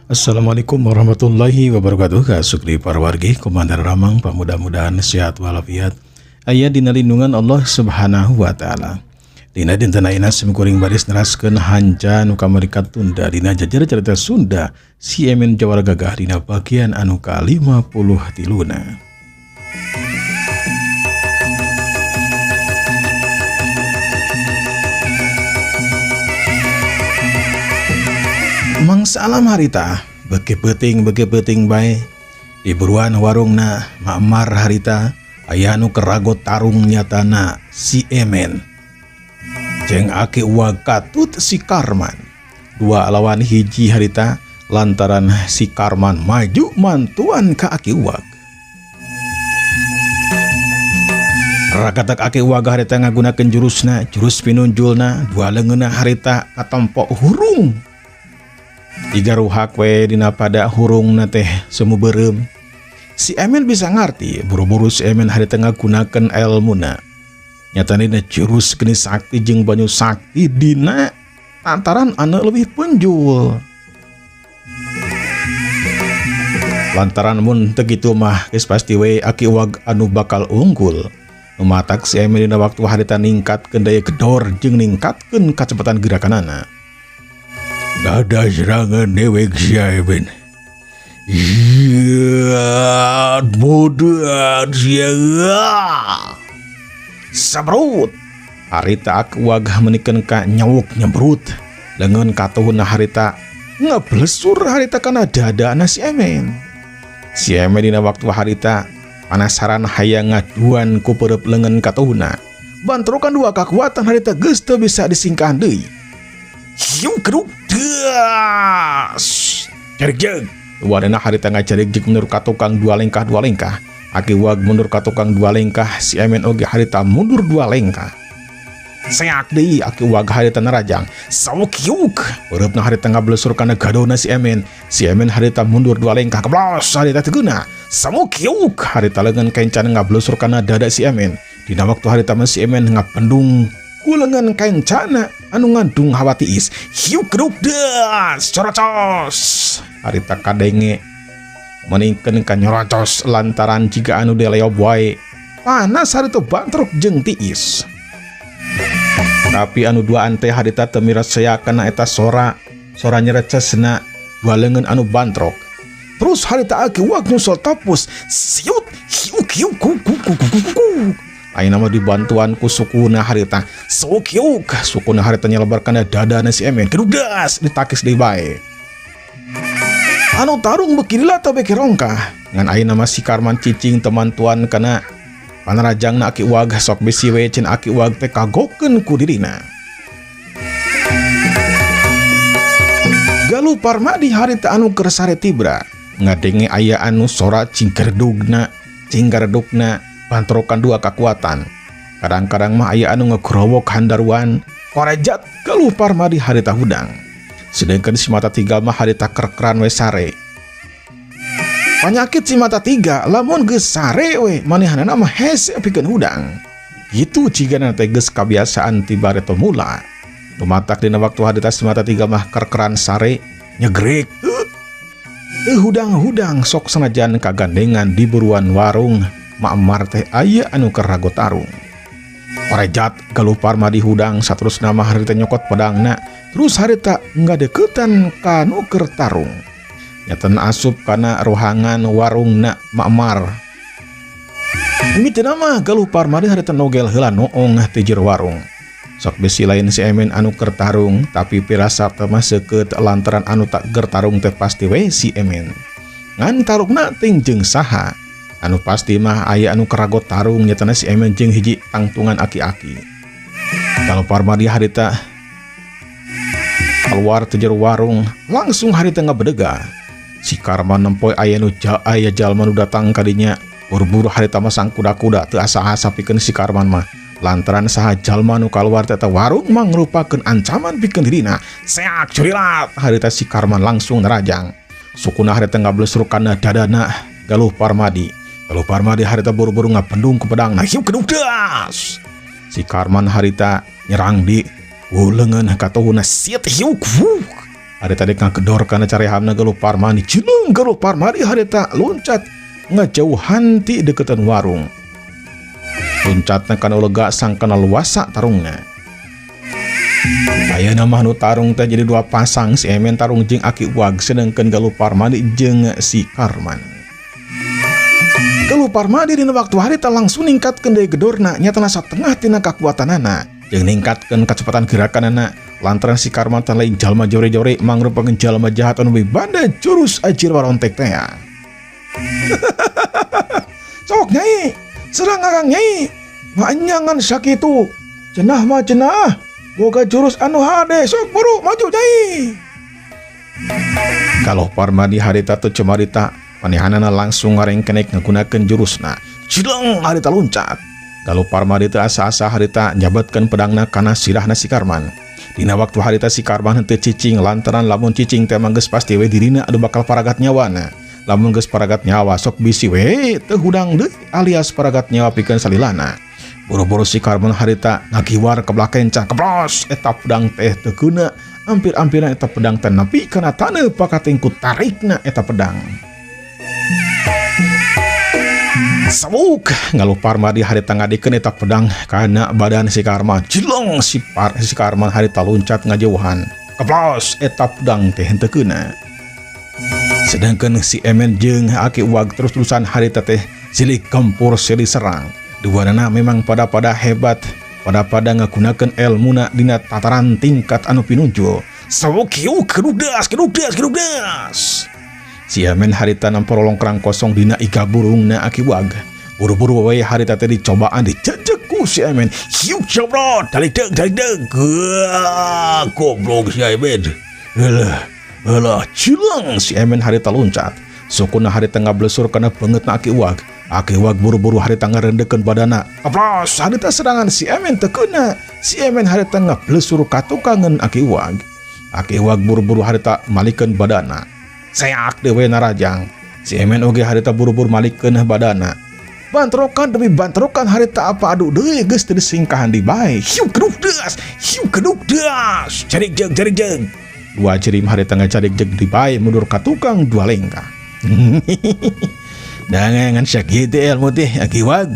Assalamualaikum warahmatullahi wabarakatuh. Kasukri parwargi Komandan Ramang, mudah-mudahan sehat walafiat, aya dina lindungan Allah Subhanahu wa Ta'ala. Dina dinten ayeuna sim kuring baris neraskeun hanca nu kamari katunda dina jajar cerita Sunda Si Emen Jawara Gagah dina bagian anu ka 53 na. Mangsa alam harita beki peuting, beki peuting bae. Di buruan warungna Makmar harita aya nu keragot tarung, nyatana si Emen jeung Aki Uwag katut si Karman 2 lawan 1 harita, lantaran si Karman maju mantuan ka Aki Uwag. Rakatak Aki Uwag harita ngagunakeun jurusna, jurus pinunjulna. Dua leungeunna harita katempok hurung, digaruhak we dina pada hurungna teh semu beureum. Si Emen bisa ngarti. Buru-buru si Emen harita ngagunakeun elmuna, nyatana dina jurus geni sakti jeung banyu sakti dina lantaran anu lebih punjul, lantaran mun teu kitu mah geus pasti we Aki Uwag anu bakal unggul. Matak si Emen dina waktu harita ningkatkeun daya gedor jeung ningkatkeun kecepatan gerakanana. Dada serangan dewek si Emen. Iya, bodoh sia. Sabrut. Harita Aki Uwag menikeun ka nyawuk nyebrut. Lengan katuhuna harita ngeblesur harita kana dadana si Emen. Si Emen dina waktu harita panasaran hayang ngaduan ku peureub lengan katuhuna. Bantrokan dua kekuatan harita geus teu bisa disingkahan deui. Hiu keruk das. Jarik jeung. Wadana harita ngajarik jeung mundur ka tukang dua lengkah, dua lengkah. Aki Wag mundur ka tukang dua lengkah, si Emen oge harita mundur dua lengkah. Seak deui Aki Wag harita narajang. Sawuk yuk. Peureupna harita ngablesur kana gadona si Emen. Si Emen harita mundur dua lengkah, keblos harita teu geuna. Sawuk yuk, harita leungeun kencan ngablesur kana dada si Emen. Dina waktu harita mah si Emen ngapendung ku leungeun kencana anu ngandung hawa tiis. Hiuk keduk das, corocos. Harita kadenge meningkeun ka nyorocos lantaran jiga anu dileob wae. Panas harita bantrok jeung tiis. Tapi anu duaan teh harita teu mirasea kana eta sora, sora nyerecesna dua leungeun anu bantrok. Terus harita Aki Wag nyusul topus. Siut hiuk hiuk ku ku ku ku ku ku. Ayeuna mah dibantuan ku sukuna harita. Sok hiuk, sukuna harita nyelebar kana dadana si Emen. Kedugas ditakis deui bae. Anu tarung beki lila teh beki rongkah. Ngan ayeuna mah si Karman cicing temantuan kana panarajangna Aki Wag, sok bisi we cin Aki Wag teh kagokeun ku dirina. Galuh Parmadi harita anu keur sare tibra ngadenge aya anu sora cingkerdugna, cingkerdugna bantrokan dua kekuatan. Kadang-kadang mah aya anu ngegrowok handaruan. Korejat Galuh Parmadi harita hudang. Sedangkan si mata tiga mah harita kerkeran we sare. Panyakit si mata tiga lamun geus sare we manehanana mah hese pikeun hudang. Gitu jigana teh geus kabiasaan ti bareto mula. Tumatak dina waktu harita si mata tiga mah kerkeran sare nyegrek. Hudang-hudang sok sanajan kagandengan di buruan warung Makmar teh aya anu keur rago tarung. Korejat Galuh Parmadi hudang, saterusna mah harita nyokot pedangna, terus harita ngadeukeutan ka nu keur tarung. Nyatana asup kana rohangan warungna Makmar. Mimitina mah Galuh Parmadi harita nogel heula noong ti jero warung. Sok bisi lain si Emen anu keur tarung, tapi pirasat teh mah seukeut lantaran anu tak gertarung teh pasti we si Emen. Ngan tarungna ting jeung saha? Anu pasti mah aya anu keragot tarung, nyatana si Emen jeung hiji tangtungan aki-aki. Galuh Parmadi harita keluar ti jero warung, langsung harita ngabedega. Si Karman nempoy aya nu aya jalma nu datang kadinya. Buru-buru harita mah sang kuda-kuda teu asa-asa pikeun si Karman mah. Lantaran saha jalma nu kaluar ti eta warung mangrupakeun ancaman pikeun dirina. Seak curilat harita si Karman langsung nerajang. Sukuna harita ngablesur kana dadana Galuh Parmadi. Galuh Parmadi harita buru-buru ngapendung ku pedangna. Hiu kedudas. Si Karman harita nyerang di leungeun katuhuna siet hiuk. Harita dek ngagedor kana carehamna Galuh Parmadi. Cileung Galuh Parmadi harita loncat ngajauhan ti deketan warung. Loncatna kana lega sangkana luasa tarungna. Ayeuna mah nu tarung teh jadi dua pasang, si Emen tarung jeung Aki Wag sedengkeun Galuh Parmadi jeung si Karman. Galuh Parmadi dina waktu harita langsung ningkatkeun deui gedorna nyatana satengah tina kakuatanana jeung ningkatkeun kecepatan gerakanana lantaran si Karman teh lain jalma jore-jore mangrupakeun jalma jahat anu mibanda jurus ajir warontek teh. Sok nyai, serang akang nyai. Manyangan sakitu. Cenah mah cenah. Boga jurus anu hade, sok buru maju nyai. Galuh Parmadi harita teu cumarita, manehanana langsung ngarengkenek ngagunakeun jurusna. Cileng harita loncat. Galuh Parmadi teu asa-asa harita nyabatkeun pedangna kana sirahna si Karman. Dina waktu harita si Karman henteu cicing lantaran lamun cicing teh mah geus pasti we dirina anu bakal paragat nyawana. Lamun geus paragat nyawa sok bisi we teu hudang deui alias paragat nyawa pikeun salilana. Buru-buru si Karman harita ngagiwar ke belakang kencang, keblos eta pedang teh teu keuna, ampir-ampirna eta pedang teh nepi kana taneuh pakating ku tarikna eta pedang. Sabuk Galuh Parmadi harita ngadikeun eta pedang kana badan si Karman. Cilong si Karman harita loncat ngajauhan. Keblos eta pedang teh henteu keuna. Sedangkan si Emen jeung Aki Wag terus-terusan harita teh silih gempur silih serang. Duanana memang pada-pada hebat, pada-pada ngagunakeun elmuna dina tataran tingkat anu pinunjul. Sawokiu kedudas kedudas kedudas. Si Emen harita namporolong kerang kosong dina iga burungna Aki Wag. Buru-buru we harita teh dicobaan dijejek ku si Emen. Hiu cobrot, dalik deg dalik deg. Goblok si Emen. Alah, alah, cilang si Emen harita loncat. Sukuna harita ngablesur kana beungeutna Aki Wag. Aki Wag buru-buru harita ngarendekeun badana. Keplos harita serangan si Emen teu keuna. Si Emen harita ngablesur ka tukangeun Aki Wag. Aki Wag buru-buru harita malikeun badana. Seak deui narajang. Si Emen oge harita buru-buru malikeun badana. Bantrokan demi bantrokan harita apa adu deui geus teu disingkahan di bae. Hiu keduk deas, hiu keduk deas. Jarik jeung jarik jeung. Dua jirim harita ngajarik jeung di bae mundur ka tukang dua lengkah. Dangan sakitu ilmu teh Aki Wag.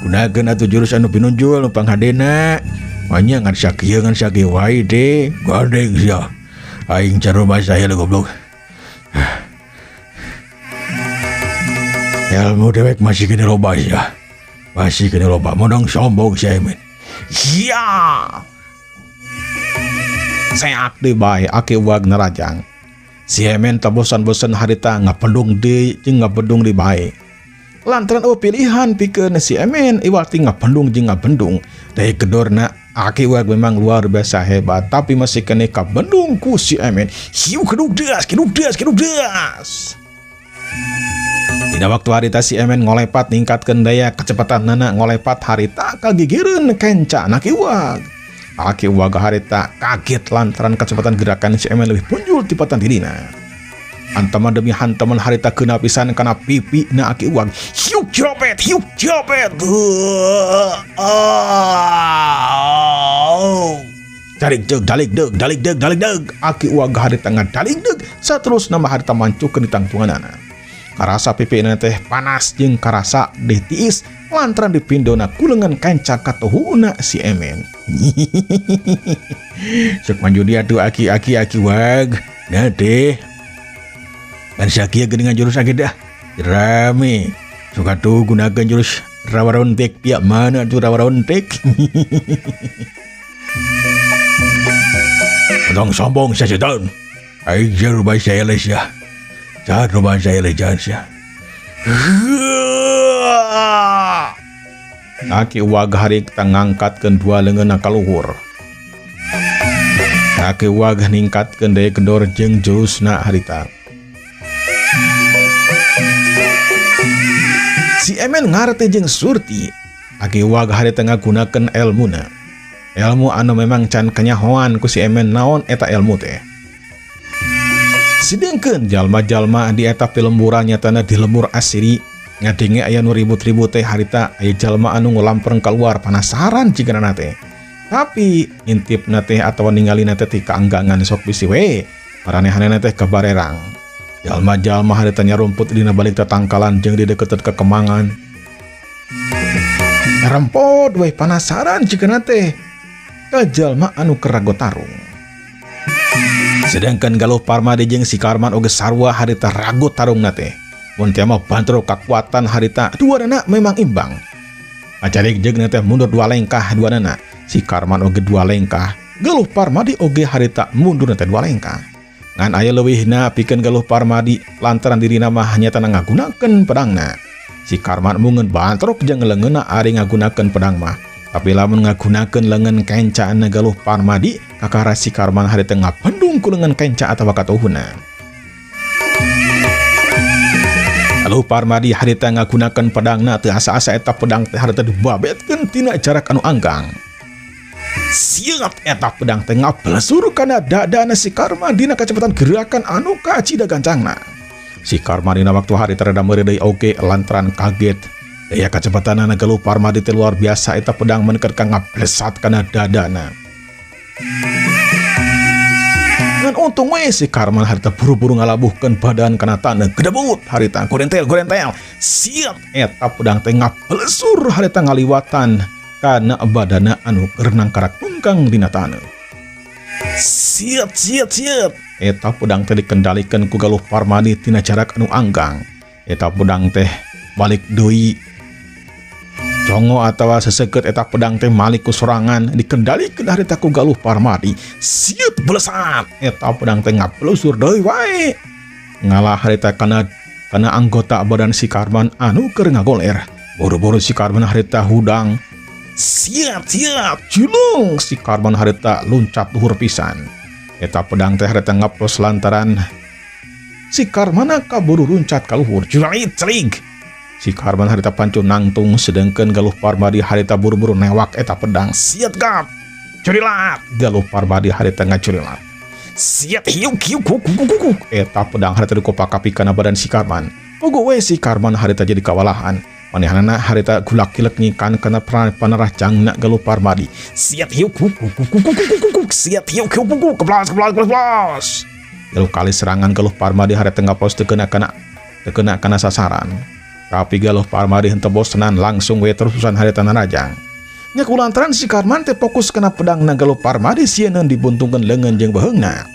Gunakeun atuh jurus anu pinunjul nu panghadena. Manya ngan sakieu ngan sakieu wae teh. Gandeng sia. Aing caroma saya goblok. Ilmu dewek masih kena loba sia. Masih kena loba. Modong sombong sia men. Ya. Seak deui bae Aki Wag narajang. Si Emen tak bosan-bosan harita ngapendung deui jeung ngapendung di bae. Lantaran eueuh pilihan pikeun si Emen iwal ti ngapendung jeung ngapendung. Daya gedorna Aki Wag memang luar biasa hebat, tapi masih kena kabendung ku si Emen. Hiu keduk deas, keduk deas, keduk deas. Dina waktu harita si Emen ngolepat ningkatkeun daya kecepatan nana ngolepat harita kagigireun kenca Aki Wag. Aki Wag harita kaget lantaran kecepatan gerakan si Emen lebih punjul tibatan dirina. Hantaman demi hantaman harita kena pisan kana pipi na Aki Wag. Hiu jobet, hiu jobet. Dalik deg, dalik deg, dalik deg, dalik deg. Aki Wag harita ngadalik deg. Saterusna mah harita mancukeun di tangtunganana. Karasa pipi na teh panas jeung karasa deh tiis lantaran dipindona kulengan kenca katuhuna si Emen. Sok maju dia tuh Aki Aki Aki Wag. Nah deh. Dan sakieu geuningan jurus aki dah. Rame. Suka tuh gunakan jurus rawarontek tiap mana tuh rawarontek. Tong sombong sasetan. Aing rumah saya les ya. Jangan rumah saya les jangan ya. Aki Wag harita ngangkatkeun dua leungeunna ka luhur. Aki Wag ningkatkeun daya kendor jeung jurusna harita. Si Emen ngarti jeung Surti. Aki Wag harita ngagunakeun elmuna. Elmu anu memang can kanyahoan ku si Emen naon eta elmu teh. Sedengkeun jalma-jalma di eta pilemburan nyatana di lemur asiri ngadenge aya nu ribut-ribut teh harita aya jalma anu ngulampreng keluar penasaran jigana teh. Tapi intipna teh atawa ningalina teh ti kaanggangan sok bisi we. Maranehanana teh kabarerang. Jalma-jalma harita nyarumput dina balik tatangkalan jeung di deukeut kekemangan. Rempot we panasaran jigana teh ka jalma anu keur rago tarung. Sedangkan Galuh Parmadi jeung si Karman oge sarua harita rago tarungna teh. Mun teh mah bantrok kakuatan harita duanana memang imbang. Acarik jeung teh mundur dua lengkah duanana. Si Karman oge dua lengkah, Galuh Parmadi oge harita mundur teh dua lengkah. Ngan aya leuwihna pikeun Galuh Parmadi lantaran dirina mah nyatana ngagunakeun pedangna. Si Karman mungeun bantrok jeung leungeunna ari ngagunakeun pedang mah. Tapi lamun ngagunakeun leungeun kencana Galuh Parmadi, kakara si Karman harita ngapendung ku leungeun kenca atawa katuhuna. Galuh Parmadi harita ngagunakeun pedangna teu asa-asa eta pedang teh harita dibabetkeun tina jarak anu anggang. Siap eta pedang teh ngablesur kana dadana si Karman dina kacepatan gerakan anu kacida gancangna. Si Karman dina waktu harita rada meureuy oge lantaran kaget. Daya kacepatanana Galuh Parmadi teh luar biasa eta pedang meneker ka ngablesat kana dadana. Ngan untung we si Karman harita buru-buru ngalabuhkeun badan kana taneuh gedebut harita gorentel gorentel. Siap eta pedang teh ngablesur harita ngaliwatan kana badana anu keur nangkarak tungkang dina taneuh. Siap siap siap eta pedang teh dikendalikeun ku Galuh Parmadi tina jarak anu anggang. Eta pedang teh balik deui congo atawa seseukeut eta pedang teh malik ku sorangan dikendalikeun harita ku Galuh Parmadi. Siut belesat eta pedang teh ngaplusur deui wae ngalah harita kana kana anggota badan si Karman anu keur ngagoler. Buru-buru si Karman harita hudang. Siap siap julung si Karman harita luncat luhur pisan. Eta pedang teh harita ngaplos lantaran si Karmana kaburu luncat ka luhur. Jerit cerig. Si Karman harita pancu nangtung sedangkan Galuh Parmadi harita buru-buru newak eta pedang. Siap gap. Curilat. Galuh Parmadi harita ngacurilat. Siap hiuk hiuk kuk kuk kuk kuk. Eta pedang harita dikopakapi kana badan si Karman. Pogo we si Karman harita jadi kawalahan. Manehanana harita gulak-gilek nyikan kana panerajangna Galuh Parmadi. Siap hiuk kuk kuk kuk kuk kuk kuk kuk. Siap hiuk hiuk kuk kuk. Keblas keblas keblas. Lalu kali serangan Galuh Parmadi harita ngaplos teu kena sasaran. Tapi Galuh Parmadi henteu bosenan langsung we terusan harita narajang. Nya kulantaran si Karman teh fokus kana pedangna Galuh Parmadi sieun dibuntungkeun leungeun jeung beuheungna.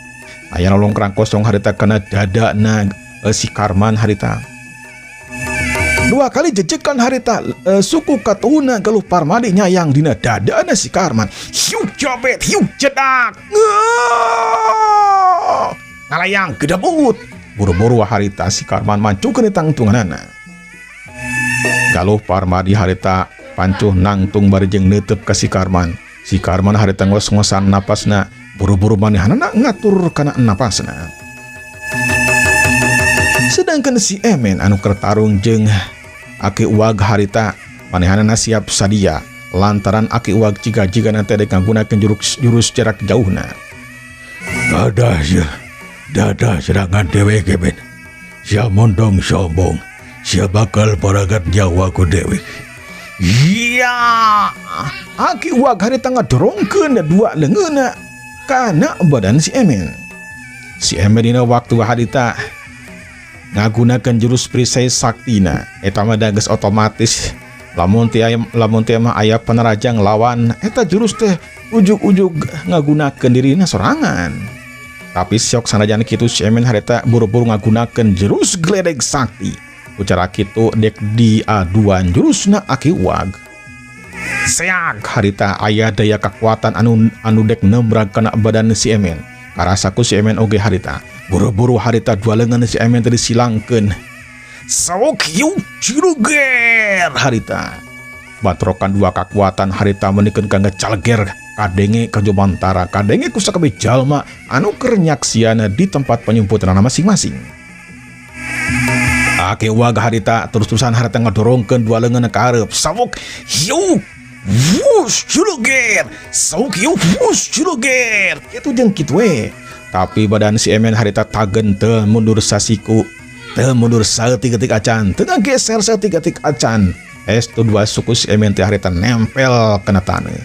Aya lolongkrang kosong harita kana dadana si Karman harita. Dua kali jejekan harita suku katuhuna Galuh Parmadi nyayang dina dadana si Karman. Hiuk jobet, hiuk jedak. Ngalayang gedebut. Buru-buru harita si Karman mancukeun tangtunganana. Galuh Parmadi harita pancuh nangtung bari jeung neuteub ka si Karman. Si Karman harita ngos-ngosan napasna, buru-buru manehanana ngatur kana napasna. Sedangkan si Emen anu keur tarung jeung Aki Uwag harita manehanana siap sadia lantaran Aki Uwag jiga-jiga nanti dek ngagunakeun jurus jarak jauhna. Dadah sia, dadah serangan dewek Emen. Sia mondong sombong, sia bakal paragat nyawa ku dewek. Iya, Aki Uwag harita ngadorongkeun dua leungeunna kana badan si Emen. Si Emen dina waktu harita ngagunakeun jurus perisai saktina eta mah da geus otomatis lamun teu mah aya penerajang lawan eta jurus teh ujug-ujug ngagunakeun dirina sorangan. Tapi siok sanajan kitu si Emen harita buru-buru ngagunakeun jurus gledeg sakti. Ucara kitu dek diaduan jurusna Aki Uwag. Seak harita aya daya kekuatan anu dek nembrag kana badan si Emen. Karasaku si Emen oge harita. Buru-buru harita dua lengan si Emen tadi silangkeun. Sok yuk ciruger harita. Batrokan dua kekuatan harita menikeun ka ngecalger kadenge ka jomantara kadenge ku sakabeh jalma anu keur nyaksian di tempat penyumputan masing-masing. Aki Uwag harita terus-terusan harita ngadorongkeun dua lengan ka hareup. Sok yuk wush ciruger. Sok yuk wush ciruger. Kitu jeung kitu we. Tapi badan si Emen harita tagen teu mundur sasiku, teu mundur saeutik-eutik acan, teu ngageser saeutik-eutik acan. Estu dua suku si Emen teh harita nempel kana taneuh.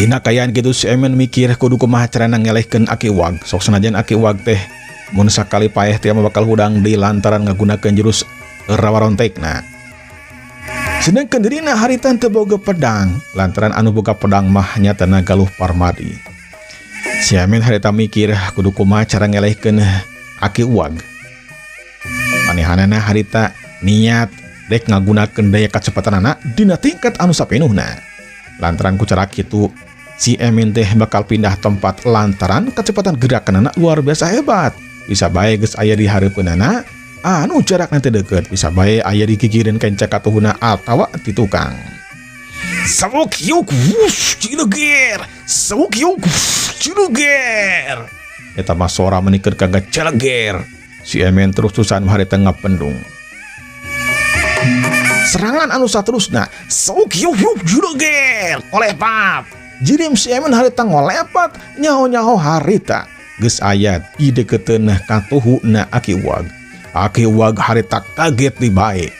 Dina kaayaan kitu si Emen mikir kudu kumaha carana ngelehkeun Aki Wag. Sok sanajan Aki Wag teh mun sakali paeh teh bakal hudang di lantaran ngagunakeun jurus rawarontekna. Sedangkan dirina harita teu boga pedang lantaran anu boga pedang mah nyatana Galuh Parmadi. Si Emen harita mikir kudu kumaha cara ngelehkeun Aki Wag. Manehanana harita niat dek ngagunakeun daya kacepatanana dina tingkat anu sapenuhna. Lantaran ku cara kitu si Emen teh bakal pindah tempat lantaran kecepatan gerakanana luar biasa hebat. Bisa bae geus aya di hareupeunana anu jarakna teh deukeut, bisa bae aya di gigireun kenca katuhuna atawa di tukang. Sabuk yuk wush cileger, sabuk yuk cileger. Eta mah sora menikeun ka celeger. Si Emen terus-terusan harita ngapendung. Serangan anu saterusna, sabuk yuk yuk cileger, kolepat. Jirim si Emen harita ngolepat, nyaho-nyaho harita geus aya di deukeuteun katuhuna Aki Wag. Aki Wag harita kaget di bae.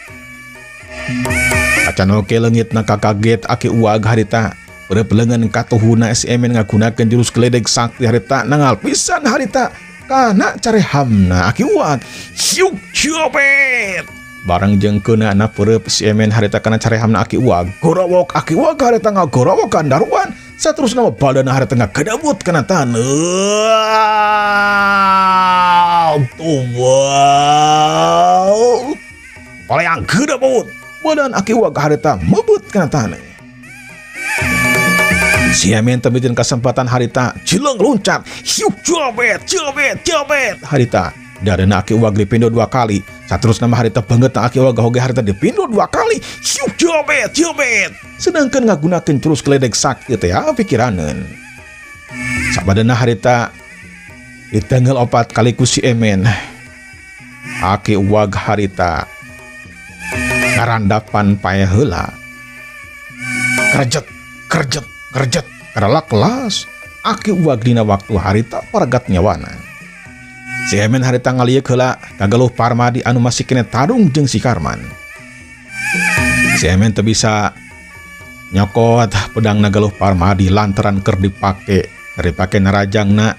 Acan oke leungitna kakaget Aki Wag harita peureub leungeun katuhuna si Emen ngagunakeun jurus geledek sakti harita nangal pisan harita kana carehamna Aki Wag. Siuk ciopet. Bareng jeung keunana peureub si Emen harita kana carehamna Aki Wag. Gorowok Aki Wag harita ngagorowok kandaruan. Saterusna mah badana harita ngagedabut kana taneuh. Tuh. Paling gedabut. Badan Aki Wag harita mebut kana taneuh. Si Emen teu kesempatan harita cileng loncat. Hiuk jobet jobet jobet harita. Dadana Aki Wag dipindo dua kali. Saterusna mah harita banget Aki Wag oge harita dipindo dua kali. Hiuk jobet jobet. Sedangkan ngagunakeun terus geledek sakti teh ya pikiraneun. Sabadana harita ditengel opat kali ku si Emen. Aki Wag harita ngarandapan paeh heula. Kerjet kerjet kerjet karalak kelas. Aki Wag dina waktu harita paragat nyawana. Si Emen harita ngalieuk heula ka Galuh Parmadi anu masih kene tarung jeung si Karman. Si Emen teu bisa nyokot pedangna Galuh Parmadi lantaran keur dipake, keur dipake narajangna,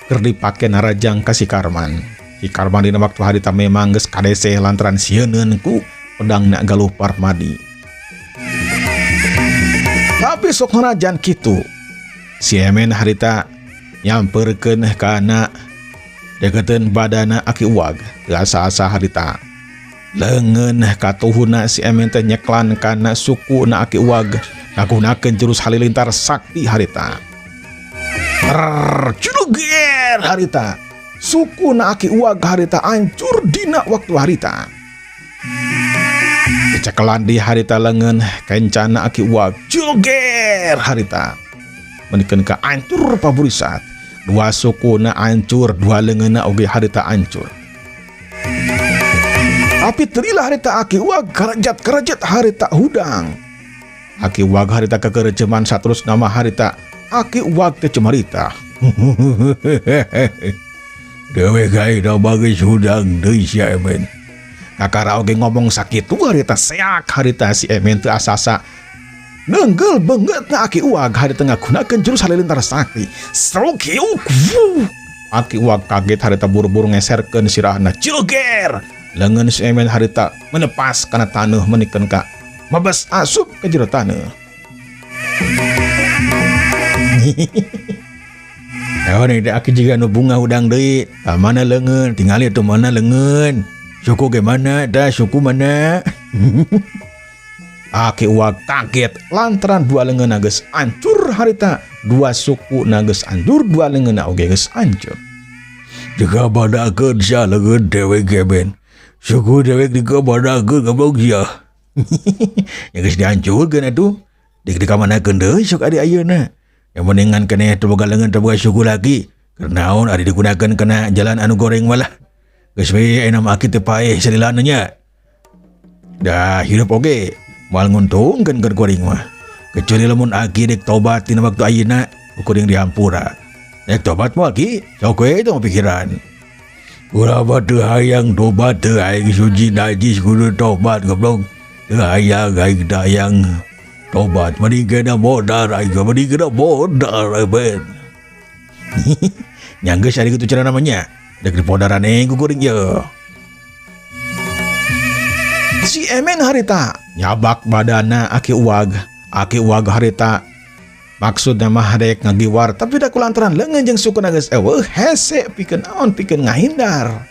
keur dipake narajang ka si Karman. Si Karman dina waktu harita memang geus kadese lantaran sieuneun ku pedangna Galuh Parmadi. Tapi sok narajan kitu, si Emen harita nyamperkeun kana deketeun badana Aki Wag. Teu asa-asa harita leungeun katuhuna si Emen teh nyeklan kana sukuna Aki Wag ngagunakeun jurus halilintar sakti harita. Ciluger harita. Sukuna Aki Wag harita hancur dina waktu harita. Dicekelan di harita leungeun kencana Aki Wag. Ciluger harita. Menikeun ka hancur paburisat. Dua sukuna hancur, dua leungeunna oge harita hancur. Tapi terilah harita Aki Wag kerejat-kerejat harita hudang. Aki Wag harita kekerejeman saterus nama harita Aki Wag teh cemarita. Dewe gae da bagus hudang deui si Emen. Kakara oge ngomong sakitu harita seak harita si Emen teu asasa. Nenggel banget na Aki Wag harita ngagunakeun jurus halilintar sakti. Stroke. Aki Wag kaget harita buru-buru ngeserkeun sirahna. Cileger. Leungeun si Emen harita menepas kana taneuh menikeun ka mabes asup ke jero taneuh. Naon ni aki jiga nu bunga hudang deui. Tah mana leungeun, tingali atuh mana leungeun. Suku ge mana, dah suku mana. Aki Wag kaget lantaran dua leungeun geus hancur harita, dua suku geus hancur, dua leungeun oge geus hancur. Dikabadakeun sia leungeun dewek ge ben. Suku dewek dikabadakeun goblok sia. Ya geus dihancurkeun atuh. Dik dikamanakeun deui sok adi ayeuna. Yang mendingan keneh teu boga leungeun teu boga suku lagi. Keur naon ari digunakeun kana jalan anu goreng malah. Geus we ayeuna mah aki teu paeh salilana nya. Dah hirup oge moal nguntungkeun keur goreng mah. Kecuali lamun aki dek tobat dina waktu ayeuna kuring dihampura. Dek tobat moal ki, sok we tong pikiran. Urang mah teu hayang tobat teu aing suci najis kudu tobat goblok. Teu hayang aing teu hayang. Tobat mending kena modar aing mending kena modar ben. Nya geus ari kitu cara namanya. Dek dipodaran eh ku kuring ye. Si Emen harita nyabak badana Aki Uwag. Aki Uwag harita maksudna mah dek ngagiwar tapi da kulantaran leungeun jeung sukuna geus eueuh hese pikeun naon pikeun ngahindar.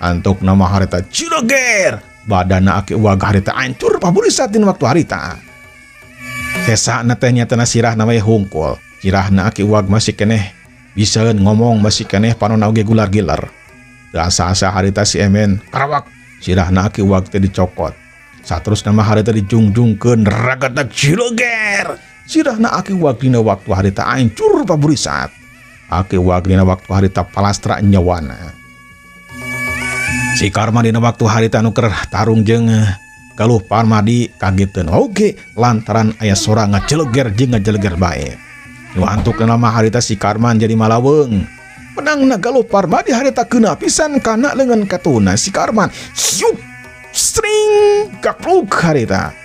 Antuk nama harita cileger badana Aki Uwag harita hancur paburisat dina waktu harita. Sesana teh nyatana sirahna we hungkul. Sirahna Aki Uwag masih keneh bisa ngomong masih keneh panona oge gular-gilar. Teu asa-asa harita si Emen karawak sirahna Aki Uwag teh dicokot. Saterusna mah harita dijungjungkeun ragatak cileger. Sirahna Aki Uwag dina waktu harita hancur paburisat. Aki Uwag dina waktu harita palastra nyawana. Si Karma dina waktu harita nu keur tarung jeung Galuh Parmadi kageteun oge lantaran aya sora ngajeleger jeung ngajeleger bae. Nu antuk nama harita si Karman jadi malaweung. Pedangna Galuh Parmadi harita keuna pisan kana leungeun katuna si Karman. Siup string gapluk harita.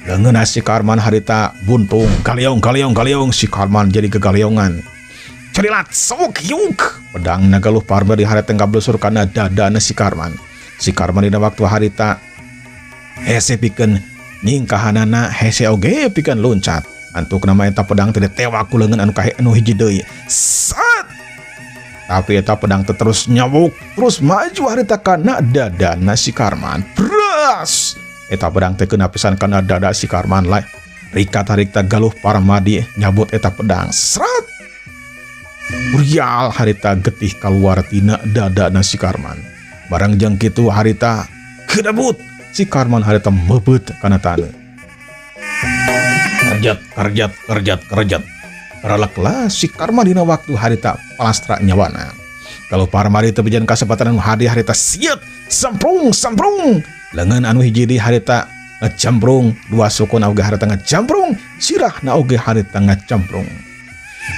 Leungeunna si Karman harita buntung galeong galeong galeong si Karman jadi gegaleongan. Cerilat sok yuk. Pedangna Galuh Parmadi harita ngablesur kana dadana si Karman. Si Karman dina waktu harita hese pikeun nyingkahanana hese oge pikeun loncat. Antuk nama eta pedang teh ditewak ku leungeun anu kahe anu hiji deui. Sat! Tapi eta pedang teh terus nyabuk, terus maju harita kana dadana si Karman. Bras! Eta pedang teh kena pisan kana dada si Karman lah. Rikat harita Galuh Parmadi nyabut eta pedang. Srat! Burial harita getih kaluar tina dadana si Karman. Barang jeung kitu harita kedabut. Si Karman harita meubeut kana taneuh. Kerjat, kerjat, kerjat, kerjat. Raleklah si Karman dina waktu harita palastra nyawana. Kalau Parmadi teu bejan kasempatan anu hadi harita siet, samprung, samprung. Leungeun anu hiji di harita ngecamprung, dua sukuna oge harita ngecamprung, sirahna oge harita ngecamprung.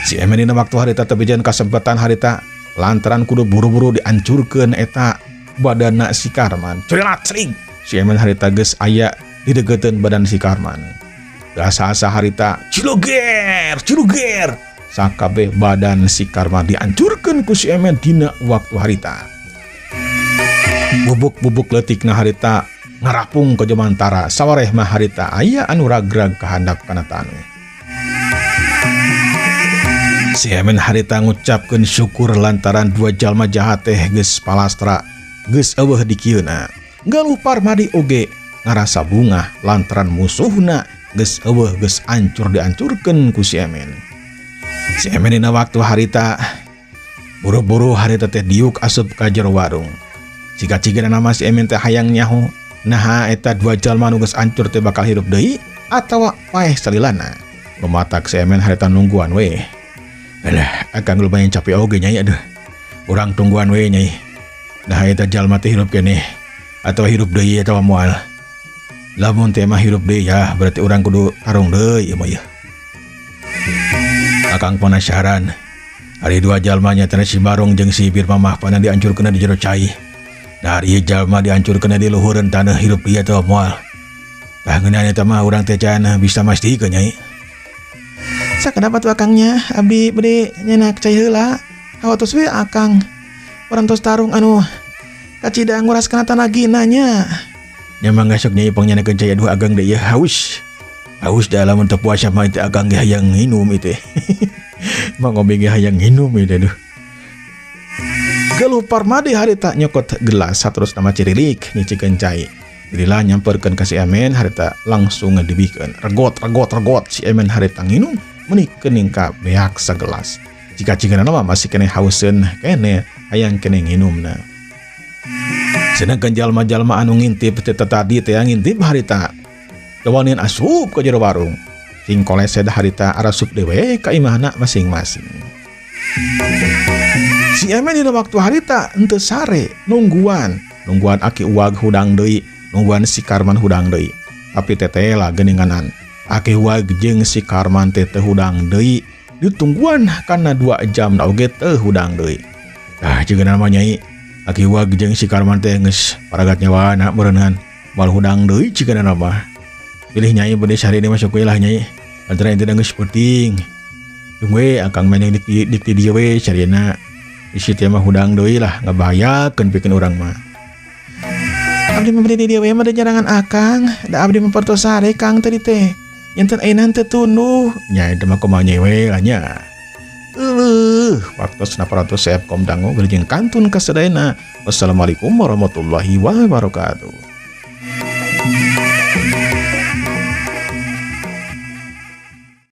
Si Emen dina waktu harita teu bejan kasempatan harita lantaran kudu buru-buru diancurkeun eta badana si Karman. Curilat cerig. Si Emen harita geus aya dideukeuteun badan si Karman. Asa-asa harita ciluger, ciluger. Sakabeh badan si Karman diancurkeun ku si Emen dina waktu harita. Bubuk-bubuk leutikna harita ngarapung ke jemantara. Sawareh mah harita aya anu ragrag kahandap kana taneuh. Si Emen harita ngucapkeun syukur lantaran dua jalma jahat teh geus palastra, geus eueuh dikieuna. Galuh Parmadi oge ngarasa bungah lantaran musuhna geus eueuh geus ancur diancurkeun ku si Emen. Si Emen dina waktu harita buru-buru harita teh diuk asup ka jero warung. Ciga-cigana nama si Emen teh hayang nyaho naha eta dua jalma nu geus ancur teh bakal hirup deui atawa paeh salilana. Lumatak si Emen harita nungguan we. Alah, akang lumayan capek oge nyai aduh. Urang tungguan we nyai. Naha eta jalma teh hirup keneh atawa hirup deui atawa moal. Lamun teh mah hirup deui ya berarti urang kudu tarung deui ieu mah yeuh. Akang penasaran. Ari dua jalma nya teh si Barong jeung si Bir Mamah pana diancurkeun di jero cai. Dari ieu jalma diancurkeun di luhureun taneuh hirup deui atawa moal. Tah ngeunaan eta mah urang teh can bisa mastikeun nyai. Sakenapa tuh akangnya abdi bade nyenak cai heula. Hawatos we akang. Urang tos tarung anu kacida nguras kana tanagina nya. Nya mah ngasok nyai pangnyenakeun cai aduh agang deui haus. Haus da lamun teu puasa mah teh agang ge hayang nginum ieu teh. Mah ngombe ge hayang nginum ieu teh duh. Galuh Parmadi harita nyokot gelas saterus nama cirilik nyicikeun cai. Lila nyamperkeun ka si Emen harita langsung ngedibikeun. Regot regot regot si Emen harita nginum meuni keuning ka beak sagelas. Jika-jika nama masih keneh hauseun keneh hayang keneh nginumna. Sedangkan jalma-jalma anu ngintip teh tadi teh ngintip harita tewanian asup ke jero warung. Sing kolesed harita arasup dewe ka imahna masing-masing. Si Emen dina waktu harita henteu sare nungguan, nungguan Aki Uwag hudang deui, nungguan si Karman hudang deui. Tapi tetela geuninganan. Aki Uwag jeung si Karman teh teu hudang deui, ditungguan kana 2 jam na oge teu hudang deui. Tah jeung nama nyai Aki Uwag jeung si Karman teh geus paragat nyawana meureunhan moal hudang deui cigana mah. Bilih Nyai bade sare mah sok we lah Nyai. Antara intina geus peuting. Dung we akang mah dik dik di dieu we sarena. Isi teh mah hudang deui lah ngabahayakeun pikeun urang mah. Abdi mah bade di dieu we mah da nyarangan akang. Da abdi mah partos sare Kang tadi teh. Janten ayeuna teu tunduh. Nya eta mah kumaha nyai we lah nya. Euleuh, waktosna parantos seep kom dangu wilujeng kantun kasadayana. Wassalamualaikum warahmatullahi wabarakatuh.